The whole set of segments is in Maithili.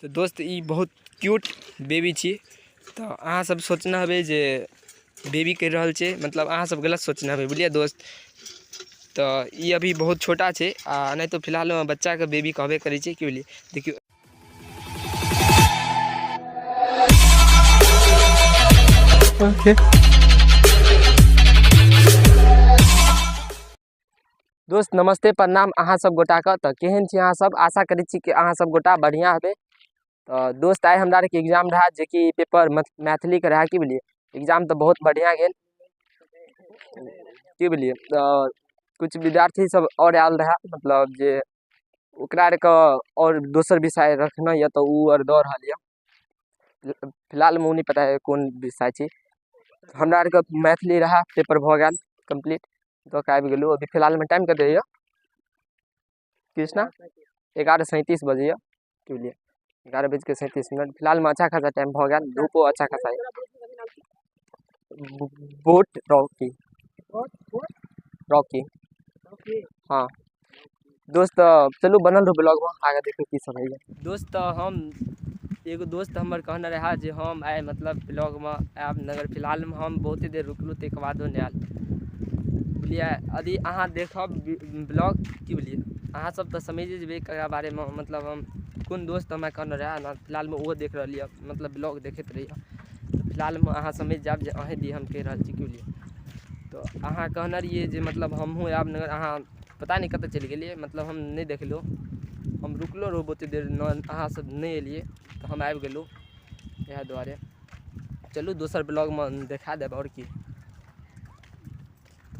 तऽ दोस्त ई बहुत क्यूट बेबी छी। तऽ अहाँ सब सोचने हेबै जे बेबी कहि रहल छै, मतलब अहाँ सब गलत सोचने हेबै, बुझलियै दोस्त। तऽ ई अभी बहुत छोटा छै आ नहि तऽ फिलहालमे बच्चाके बेबी कहबे करै छै, की बुझलियै। देखियौ ओके दोस्त, नमस्ते, प्रणाम अहाँ सब गोटाके। तऽ केहन छी अहाँ सब? आशा करै छी कि अहाँ सब गोटा बढ़िआँ हेबै। तऽ दोस्त आइ हमरा आरके एग्जाम रहए, जेकि पेपर मैथिलीके रहए, की बुझलियै। एग्जाम तऽ बहुत बढ़िआँ गेल, की बुझलियै। तऽ किछु विद्यार्थी सब आओर आयल रहए, मतलब जे ओकरा आरके आओर दोसर विषय रखने यऽ तऽ ओ आर दऽ रहल यऽ। फिलहालमे ओ नहि पता यऽ कोन विषय छै। हमरा आरके मैथिली रहए, पेपर भऽ गेल कम्प्लीट, दऽ कऽ आबि गेलहुँ। अभी फिलहालमे टाइम कते यऽ कृष्णा? 11:37 बजैए, की बुझलियै। 11:37 फिलहालमे। अच्छा खासा टाइम भऽ गेल, धूपो अच्छा खासा यऽ। Boat Rocky Rocky. हाँ दोस्त, चलू बनल रहू ब्लॉगमे, आगे देखू की सब होइए। दोस्त हम एगो दोस्त हमर कहने रहए जे हम आइ मतलब ब्लॉगमे आयब नगर। फिलहालमे हम बहुते देर रुकलहुँ, ताहिके बादो नहि आयल, बुझलियै। यदि अहाँ देखब ब्लॉग, की बुझलियै, अहाँ सब तऽ समझि जेबै ककरा बारेमे, मतलब हम कोन दोस्त हमरा कहने रहए। ने फिलहालमे ओहो देख रहल यऽ, मतलब ब्लॉग देखैत रहैए। तऽ फिलहालमे अहाँ समझि जायब जे अहीँ दी हम कहि रहल छी, की बुझलियै। तऽ अहाँ कहने रहियै जे मतलब हमहूँ आयब नगर, अहाँ पता नहि कतऽ चलि गेलियै, मतलब हम नहि देखलहुँ। हम रुकलो रहू बहुते देर, न अहाँ सब नहि एलियै तऽ हम आबि गेलहुँ इएह दुआरे। चलू दोसर ब्लॉगमे देखा देब। आओर की,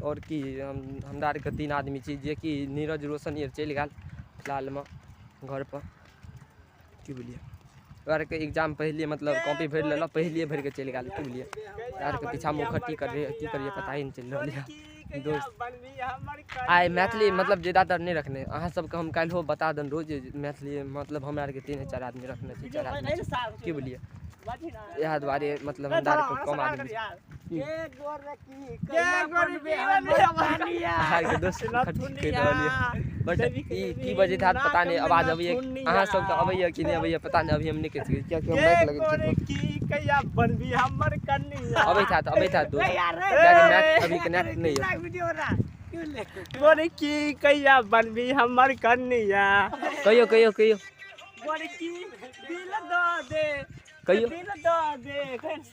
आओर की, हम हमरा आरके 3 आदमी छी, जेकि नीरज रोशन आर चलि गेल फिलहालमे घरपर, की बुझलियै। ओकरा आरके एग्जाम पहिले मतलब कॉपी भरि लेलक, पहिलिए भरिके चलि गेल, की बुझलियै। ओकरा आरके पीछामे उखट्टी करियै, की करियै पता ही नहि चलि रहल यऽ दोस्त। आइ मैथिली मतलब ज्यादातर नहि रखने, अहाँ सबके हम काल्हिओ बता देने रहौं जे मैथिली मतलब हमरा आरके 3 4 आदमी रखने छी, 4 आदमी, की बुझलियै। इएह दुआरे मतलब हमरा आरके कम आदमी। अहाँके दोस्त कहि रहल यऽ, बट ई की बजैत हैत पता नहि। आवाज अबैए अहाँ सबके, अबैए कि नहि अबैए पता नहि, अभी हम नहि कहि सकै कियाकि हम माइक लगेने छी। अबैत हैत, अबैत हैत दोस्त, कियाकि माइक अभी कनेक्ट नहि यऽ। गोरकी कहिया बनबी हमर कन्या? कहियो कहियो कहियो। गोरकी दिल दऽ दे। कहियो। दिल दऽ दे।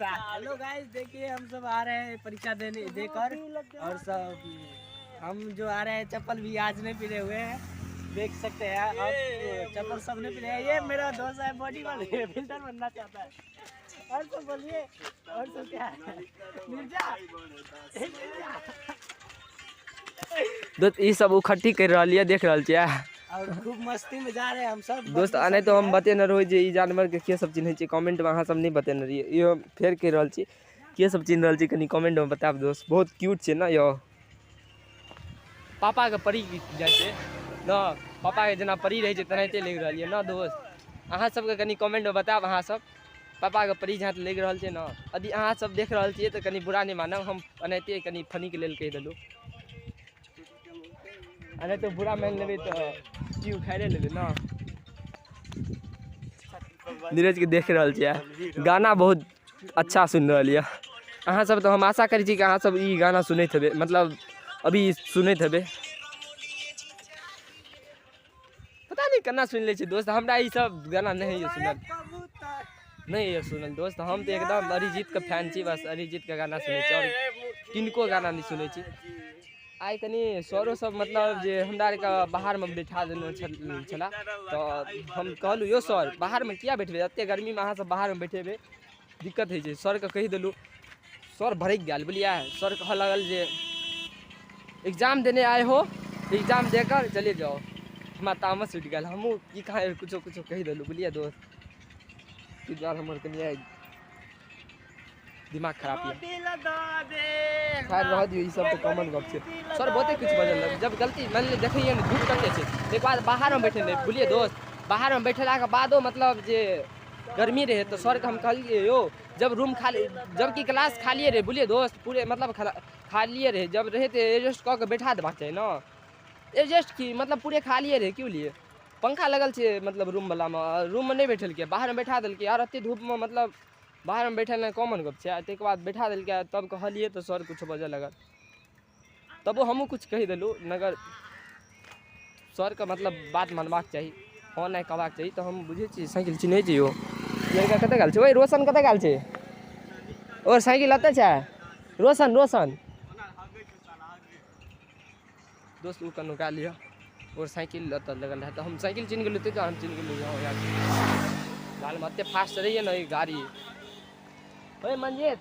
हेलो गाइस, देखिए हम सब आ रहे हैं परीक्षा देने देकर और सब हम जो आ रहे हैं चप्पल भी आज नहीं पहने हुए हैं, देख सकते हैं आप, चप्पल सब नहीं पहने हैं। ये मेरा दोस्त है, बॉडी वाले फिल्टर बनना चाहता है। और सब बोलिए, और सब क्या है? मिर्जा, ए मिर्जा। दोस्त ई सब उखट्टी करि रहल यऽ, देख रहल छियै। और खूब मस्ती में जा रहे हैं हम सब। दोस्त आ नहि तऽ हम बतेने रहू जे ई जानवरके के सब चिन्है छै, कमेंटमे अहाँ सब नहि बतेने रहियै। इहो हम फेर कहि रहल छी, के सब चिन्ह रहल छी कनि कमेंटमे बतायब दोस्त। बहुत क्यूट छै ने यौ। पापाके परी जाइ छै ने, पापाके जेना परी रहै छै तेनाहिते लागि रहल यऽ ने दोस्त। अहाँ सबके कनि कमेंटमे बतायब, अहाँ सब पापाके परी जहाँ लागि रहल छै ने। यदि अहाँ सब देख रहल छियै तऽ कनि बुरा नहि मानब, हम एनाहिते कनि फनीके लेल कहि देलहुँ, आ नहि तऽ बुरा मानि लेबै तऽ की उखाड़े लेबै ने। नीरज के देख रहल छियै, गाना बहुत अच्छा सुनि रहल यऽ अहाँ सब। तऽ हम आशा करै छी कि अहाँ सब ई गाना सुनैत हेबै, मतलब अभी सुनैत हेबै। पता नहि केना सुनि लै छै दोस्त, हमरा ई सब गाना नहि होइए सुनल, नहि होइए सुनल दोस्त। हम तऽ एकदम अरिजीतके फैन छी, बस अरिजीतके गाना सुनै छी आओर किनको गाना नहि सुनै छी। आइ कनि सरो सब मतलब जे हमरा आरके बाहरमे बैठा देने छलाह, तऽ हम कहलहुँ यौ सर बाहरमे किया बैठबै, एतेक गर्मीमे अहाँ सब बाहरमे बैठेबै दिक्कत होइ छै। सरके कहि देलहुँ, सर भड़कि गेल, बुझलियै। सर कहऽ लागल जे एग्जाम देने आए हो, एग्जाम देकर चले जाओ। हमरा तामस उठि गेल, हमहूँ की कहाँ कुछो कुछो कहि देलहुँ, बुझलियै दोस्त। ताहि दुआरे हमर कनि आइ दिमाग खराब यऽ। खैर रह दियौ, ई सब तऽ कॉमन गप छै। सर बहुते किछु बजल, जब गलती मानि लिअ देखैए ने धूप कते छै, ताहिके बाद बाहरमे बैठे नहि, बुझलियै दोस्त। बाहरमे बैठेलाके बादो मतलब जे गर्मी रहै तऽ सरके हम कहलियै यौ जब रूम खाली, जबकि क्लास खालिए रहै, बुझलियै दोस्त, पूरे मतलब खालिए रहै, जब रहै तऽ एडजस्ट कऽ के बैठा देबाक चाही ने। एडजस्ट की मतलब पूरे खालिए रहै, की बुझलियै। पंखा लगल छै मतलब रूम वाला मे, रूम मे नहि बैठेलकै, बाहर मे बैठा देलकै। यार एते धूप मे मतलब बाहर मे बैठेनाइ कॉमन गप छै। आ ताहिके बाद बैठा देलकै, तब कहलियै तऽ सर किछु बजऽ लगल, तबो हमहूँ किछु कहि देलहुँ। मगर सरके मतलब बात मानबाक चाही, हँ नहि कहबाक चाही। तऽ हम बुझै छियै साइकिल चिन्है छियै यौ। लड़का कतऽ गेल छै? ओइ रोशन कतऽ गेल छै? और साइकिल एतऽ छै? रोशन रोशन दोस्त ओ कनु गा लिअ। और साइकिल एतऽ लगल रहै तऽ हम साइकिल चिन्ह गेलहुँ, ताहि दुआरे हम चिन्ह गेलहुँ। हँ यार फिलहालमे एते फास्ट रहैए ने ई गाड़ी। ओए मंजीत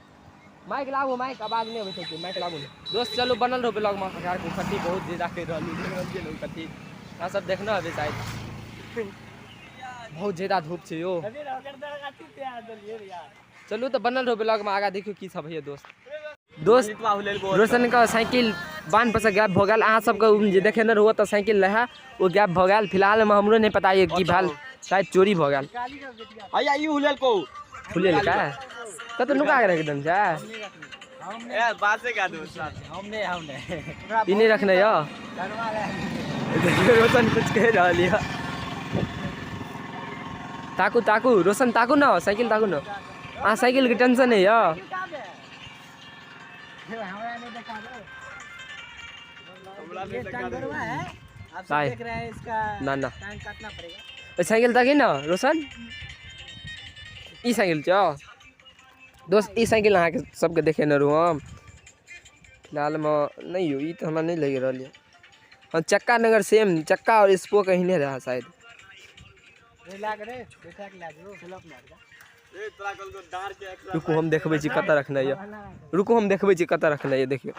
माइक लाबू, माइक आवाज नहि अबै छै, माइक लाबू ने दोस्त। चलू बनल रहू ब्लॉगमे। यार कथी बहुत ज्यादा कहि रहल छियै, कथी अहाँ सब देखने हेबै शायद। बहुत ज्यादा धूप छै यौ। चलू तऽ बनल रहू ब्लॉगमे, आगाँ देखियौ की सब होइए दोस्त। दोस्त रोशन के साइकिल बान्ह पर से गायब भऽ गेल। अहाँ सबके जे देखेने रहू तऽ साइकिल रहै, ओ गायब भऽ गेल। फिलहालमे हमरो नहि पता यऽ की भेल, शायद चोरी भऽ गेल। हैया ई हुलेलको हुलेलकै कतऽ नुका के राखि देने छै? ए बासे का दोस्त हमने हमने ई नहि रखने यऽ। रोशन कुछ कहि रहल यऽ। ताकू ताकू रोशन, ताकू ने साइकिल, ताकू ने। अहाँ साइकिलके टेंशन नहि यऽ? हमरा नहीं देखा दो। ये टांगरवा है, आप सब काय? देख रहे हैं इसका। ना ना टांग काटना पड़ेगा। साइकिल ताकी न रोशन, ई साइकिल छौ दोस्त। ई साइकिल अहाँके सबके देखेने रहू हम। फिलहालमे नहि यौ, ई तऽ हमरा नहि लागि रहल यऽ। हाँ चक्का नगर सेम चक्का और स्पोक एहने रहै शायद। रे ला के रे बैठा के ला जो चलो अपना आर का। ए तोरा कल को डार के एक्स्ट्रा। रुकू हम देखबै छी कतऽ रखने यऽ। रुकू हम देखबै छी कतऽ रखने यऽ। देखियौ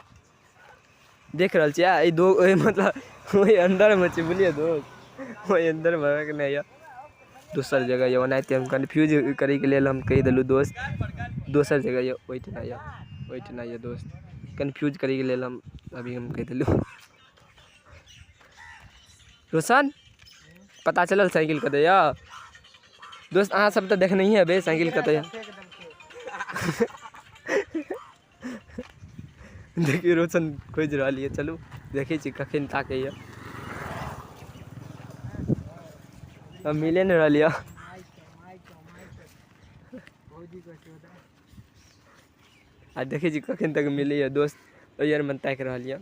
देख रहल छियै एहि दो ओहि मतलब ओहि अन्दरमे छै, बुझलियै दोस्त, ओहि अन्दरमे रखने यऽ। दोसर जगह यऽ। ओनाहिते हम कन्फ्यूज करैके लेल हम कहि देलहुँ दोस्त, दोसर जगह यऽ, ओहिठिना यऽ, ओहिठिना यऽ दोस्त। कन्फ्यूज करैके लेल हम अभी हम कहि देलहुँ। रोशन पता चलल साइकिल कतऽ यऽ? दोस्त अहाँ सब तऽ देखनहिए हेबै साइकिल कतऽ यऽ। देखियौ रोशन खोजि रहल यऽ। चलू देखै छी कखन ताकैए। अब मिले नहि रहल यऽ। आ देखै छी कखन तक मिलैए दोस्त। ओहि आरमे ताकि रहल यऽ,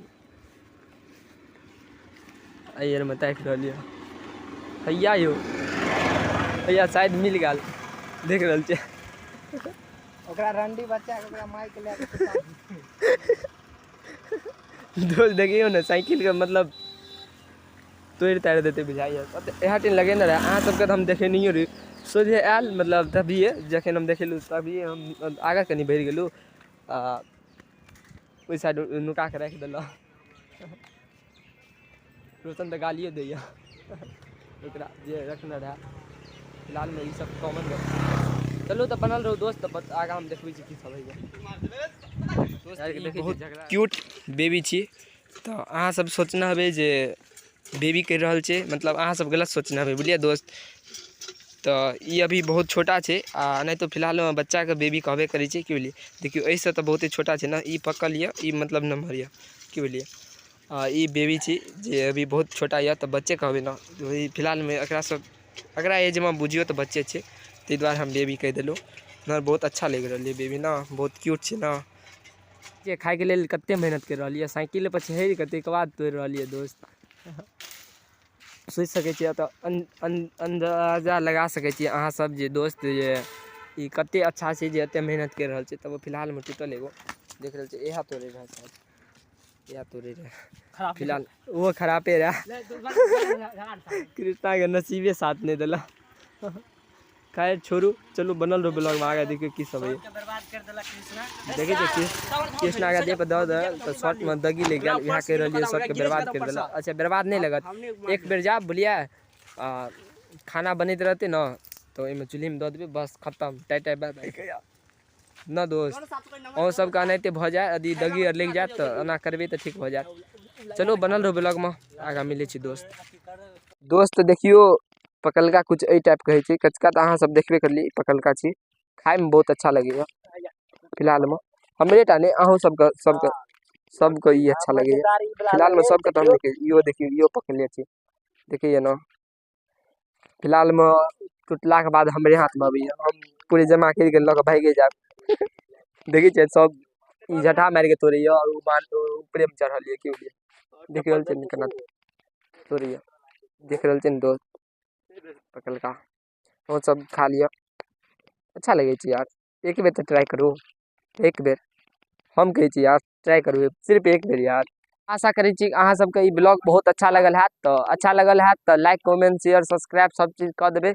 एहि आरमे ताकि रहल यऽ। हैया यौ हैया शायद मिल गेल, देख रहल छियै। ओकरा रंडी बच्चा के ओकरा माइक लए के दोस्त देखियौ ने साइकिलके मतलब तोड़ि ताड़ि देतै बुझाइए। इएह टीन लगेने रहै। अहाँ सबके तऽ हम देखेनहियो रही। सोझे आयल मतलब तभिए जखन हम देखेलहुँ तभिए हम आगाँ कनि बढ़ि गेलहुँ आ ओहि साइड नुका के राखि देलहुँ। रोशन तऽ गालियो दैए ओकरा जे रखने रहै। फिलहालमे ई सब कॉमन गप छै। चलू तऽ बनल रहू दोस्त, तऽ आगाँ हम देखबै छी की सब होइए। बहुत क्यूट बेबी छी। तऽ अहाँ सब सोचने हेबै जे बेबी करि रहल छै, मतलब अहाँ सब गलत सोचने हेबै, बुझलियै दोस्त। तऽ ई अभी बहुत छोटा छै आ नहि तऽ फिलहालमे बच्चाके बेबी कहबे करै छै, की बुझलियै। देखियौ एहिसँ तऽ बहुते छोटा छै ने। ई पकल यऽ, ई मतलब नमहर यऽ, की बुझलियै। आ ई बेबी छी जे अभी बहुत छोटा यऽ तऽ बच्चे कहबै ने। ओहि फिलहालमे एकरा सब एकरा एजमे बुझियौ तऽ बच्चे छै, ताहि दुआरे हम बेबी कहि देलहुँ। हमरा बहुत अच्छा लागि रहल यऽ बेबी ने, बहुत क्यूट छै ने। जे खाइके लेल कते मेहनत करि रहल यऽ, साइकिल पर चढ़ि कऽ ताहिके बाद तोड़ि रहल यऽ दोस्त। सोचि सकै छियै तऽ अन्दाजा लगा सकै छियै अहाँ सब जे दोस्त जे ई कते अच्छा छै जे एते मेहनत करि रहल छै। तब फिलहालमे टूटल एगो देख रहल छियै, इएह तोड़ै रहै शायद, इएह तोड़ै रहै। फिलहाल ओहो खरापे रहै। कृष्णाके नसीबे साथ नहि देलक। खैर छोड़ू, चलू बनल रहू ब्लॉगमे, आगाँ देखियौ की सब होइए। बर्बाद कर देलक कृष्णा। देखै छियै कि कृष्णा के देह पर दऽ दऽ तऽ शर्टमे दगी लागि गेल। इएह कहि रहलियै शर्टके बर्बाद करि देलक। अच्छा बर्बाद नहि लगत, एक बेर जायब बुझलियै, आ खाना बनैत रहतै ने तऽ ओहिमे चूल्हीमे दऽ देबै, बस खतम, टाइ टाइ बाय बाय न दोस्त। अहूँ सबके एनाहिते भऽ जाय, यदि दगी आर लागि जायत तऽ एना करबै तऽ ठीक भऽ जायत। चलू बनल रहू ब्लॉगमे, आगाँ मिलै छी दोस्त। दोस्त देखियौ पकलका कुछ एहि टाइपके होइ छै, कचका तऽ अहाँ सब देखबे करलियै, पकलका छी, खाइमे बहुत अच्छा लगैए। फिलहालमे हमरे टा नहि अहूँ सबके सबके सबके ई अच्छा लगैए। फिलहालमे सबके तऽ हम देखियौ इहो देखियौ इहो पकड़ले छै, देखैए ने। फिलहालमे टुटलाके बाद हमरे हाथमे अबैया हम पूरे जमा करिके लऽ कऽ भागि जायब। देखै छियै सब ई झटहा मारिके तोड़ैया आओर ओ बाल ऊपरेमे चढ़ल यऽ की देख रहल छियै केना तोड़ैया। देख रहल छियै ने दोस्त पकड़लका अहूँ सब खा लिअ। अच्छा लगै छै यार, एक बेर तऽ ट्राइ करू, एक बेर हम कहै छी यार ट्राइ करू सिर्फ एक बेर यार। आशा करै छी अहाँ सबके ई ब्लॉग बहुत अच्छा लगल हैत। तऽ अच्छा लगल हैत तऽ लाइक कमेंट शेयर सब्सक्राइब सब चीज कऽ देबै।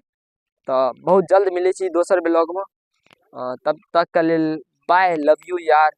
तऽ बहुत जल्द मिलै छी दोसर ब्लॉगमे। तब तकके लेल बाय, लव यू यार।